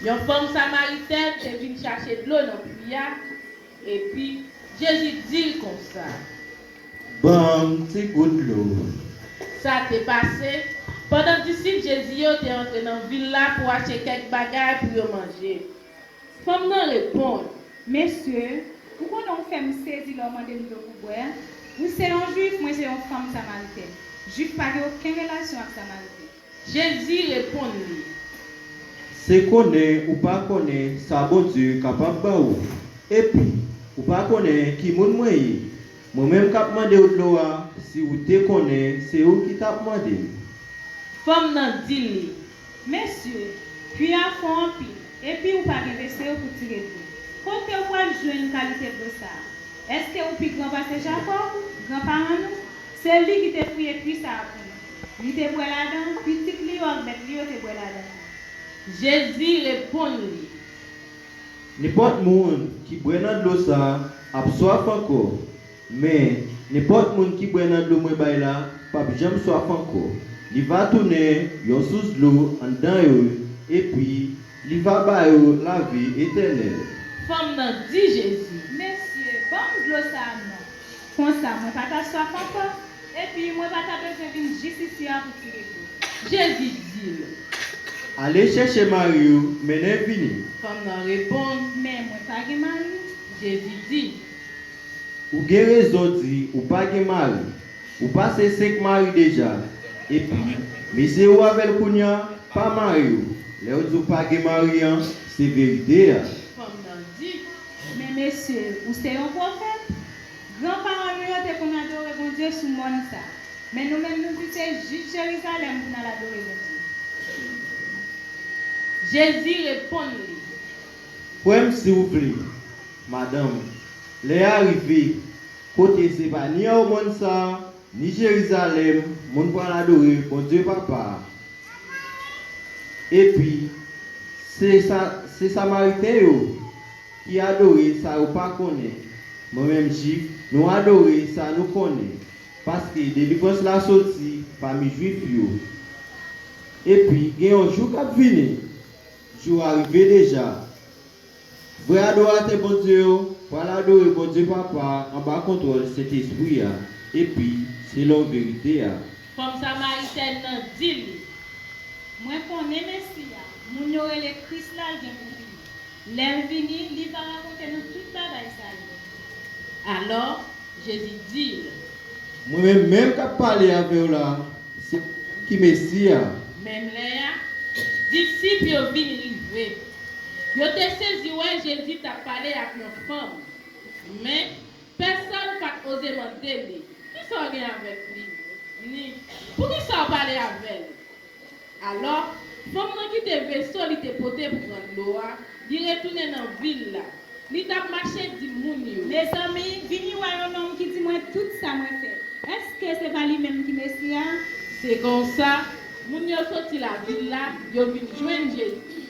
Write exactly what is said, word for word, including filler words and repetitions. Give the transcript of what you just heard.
Yon fanm samaritèn te vin chache dlo nan pwi a, epi Jezi di l konsa, "Ban m ti gout dlo." Sa te pase pandan disip Jezi yo te antre nan vil la pou achte kèk bagay pou yo manje. Fanm nan reponn, "Mesye, ou konnen w fè m sezi lè w mande m dlo pou bwè. Ou se yon Jwif, mwen se yon fanm Samaritèn. Jwif pa gen okenn relasyon ak Samariten." Jezi reponn li, "Se konnen ou pa konnen sa Bondye kapab ban ou. Epi, ou pa konnen ki moun mwen ye. Mwen menm k ap mande w dlo a, si w te konnen, se ou ki t ap mande m." Fanm nan di li, "Mesye, pwi a fon anpil, epi ou pa gen vese yo pou tire dlo. Kote ou pral jwenn kalite dlo sa a? Èske ou pi gran pase Jakòb, granparan nou? Se li ki te fouye pwi sa a pou nou. Li te bwè ladan, pitit li yo ak bèt li yo te bwè ladan tou." Jezi reponn li, "Nenpòt moun ki bwè nan dlo sa a ap swaf ankò, men nenpòt moun ki bwè nan dlo mwen bay la p ap janm swaf ankò. Li va tounen yon sous dlo anndan yo, epi li va ba yo lavi etènèl." Fanm nan di Jezi, "Mesye, ban m dlo sa a non. Konsa, mwen pa ta swaf ankò, epi mwen pa ta bezwen vin jis isi a pou tire dlo." Jezi di l, "Ale chèche mari w, mennen vini." Fanm nan reponn, "Men mwen pa gen mari." Jezi di, "Ou gen rezon di ou pa gen mari. Ou pase senk mari deja. Epi, mesye ou avè l kounye a, pa mari w. Lè w di w pa gen mari an, se verite a." Fanm nan di, "Men mesye, ou se yon pwofèt. Granparan nou yo te konn adore Bondye sou mòn sa a. Men nou menm nou di se jis Jerizalèm pou n al adore Bondye." Jezi reponn li, "Kwè m si w vle, madanm, lè a rive kote se pa ni anwo mòn sa a, ni Jerizalèm, moun pral adore Bondye Papa a. Epi, se sa, se Samariten yo ki adore sa yo pa konnen. Mwen menm Jwif, nou adore sa nou konnen, paske delivrans la soti pami Jwif yo. Epi, gen yon jou k ap vini, jou a rive deja. Vrè adoratè Bondye yo pral adore Bondye Papa anba kontwòl Sentespri a, epi selon verite a." Fanm Samaritèn nan di li, "Mwen konnen Mesi a, moun yo rele Kris la, l gen pou vini. Lè l vini, li va rakonte nou tout bagay sa yo." Alò, Jezi di l, "Mwen menm menm k ap pale avè w la, se mwen menm ki Mesi a." Menm lè a, disip yo vin rive. Yo te sezi wè Jezi t ap pale ak yon fanm. Men, pèsonn pa t oze mande li, "Kisa w gen avèk li?" ni, "Poukisa w pale avè l?" Alò, fanm nan kite veso li te pote pou pran dlo a, li retounen nan vil la. Li t ap mache di moun yo, "Mezanmi, vini wè yon nonm ki di mwen tout sa mwen fè. Èske se pa li menm ki Mesi a?" Se konsa, moun yo soti lavil la, yo vin jwenn Jezi.